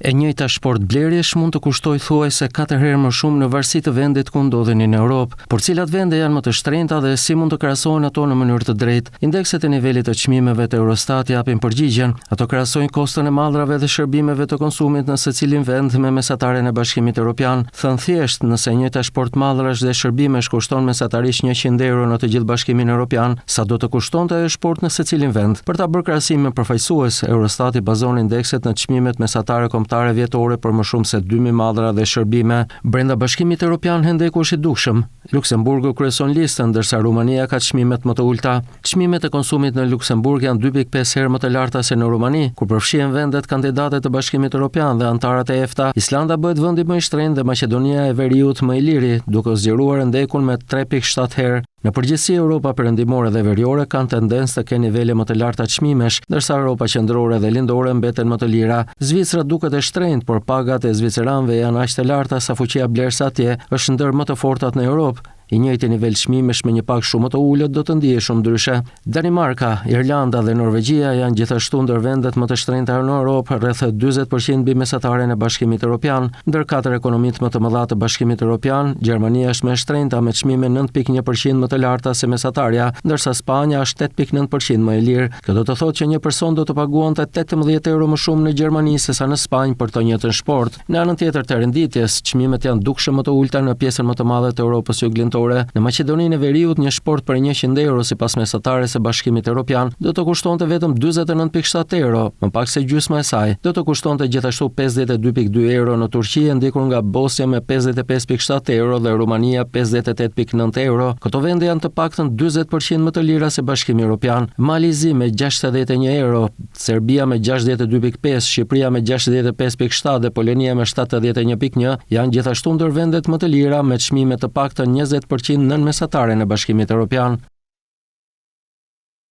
E njëjta shportë blerjesh mund të kushtojë thuajse katër herë më shumë në varësi të vendit ku ndodheni në Europë. Por cilat vende janë më të shtrenjta dhe si mund të krahasohen ato në mënyrë të drejtë? Indekset e nivelit të çmimeve të Eurostat japin përgjigjen. Ato krahasojnë koston e mallrave dhe shërbimeve të konsumit në secilin vend me mesataren e Bashkimit Europian. Thënë thjesht, nëse e njëjta shportë mallrash dhe shërbimesh kushton mesatarisht 100 euro në të gjithë Bashkimin Europian, sa do të kushtonte ajo shportë në secilin vend? Për ta bërë krahasimin përfaqësues, Eurostati bazon indekset në çmimet mesatare kombëtare vjetore për më shumë se 2000 mallra dhe shërbime. Brenda Bashkimit Europian hendeku është i dukshëm. Luksemburgu kryeson listën, ndërsa Rumania ka çmimet më të ulëta. Çmimet e konsumit në Luksemburg janë 2.5 herë më të larta se në Rumani, kur përfshihen vendet kandidate të Bashkimit Europian dhe anëtarët e EFTA. Islanda bëhet vendi më i shtrenjtë dhe Maqedonia e Veriut më i liri, duke zgjeruar hendekun me 3.7 herë. Në përgjithësi, Europa Perëndimore dhe Veriore kanë tendencë të kenë nivele më të larta çmimesh, ndërsa Europa Qendrore dhe Lindore mbeten më të lira. Zvicra duket e shtrenjtë, por pagat e zviceranëve janë aq të larta sa fuqia blerëse atje është ndër më të fortat në Europë. I njëjti nivel çmimesh me një pagë shumë më të ulët do të ndihej shumë ndryshe. Danimarka, Irlanda dhe Norvegjia janë gjithashtu ndër vendet më të shtrenjta në Europë, rreth 40% mbi mesataren e Bashkimit Evropian. Ndër katër ekonomitë më të mëdha të Bashkimit Evropian, Gjermania është më e shtrenjta me çmime 9.1% më të larta se mesatarja, ndërsa Spanja është 8.9% më e lirë. Kjo do të thotë që një person do të paguante 18 euro më shumë në Gjermani sesa në Spanjë për të njëjtën shportë. Në anën tjetër të renditjes, çmimet janë dukshëm më të ulëta në pjesën më të madhe të Europës Juglindore. Në Maqedoninë e Veriut, një shportë për 100 euro sipas mesatares së Bashkimit Evropian do të kushtonte vetëm 49.7 euro, më pak se gjysma e saj. Do të kushtonte gjithashtu 52.2 euro në Turqi, e ndjekur nga Bosnja me 55.7 euro dhe Rumania 58.9 euro. Këto vende janë të paktën 40% më të lira se Bashkimi Evropian. Mali i Zi me 61 euro, Serbia me 62.5, Shqipëria me 65.7 dhe Polonia me 71.1 janë gjithashtu ndër vendet më të lira me çmime të paktën 20% nën mesataren e Bashkimit Evropian.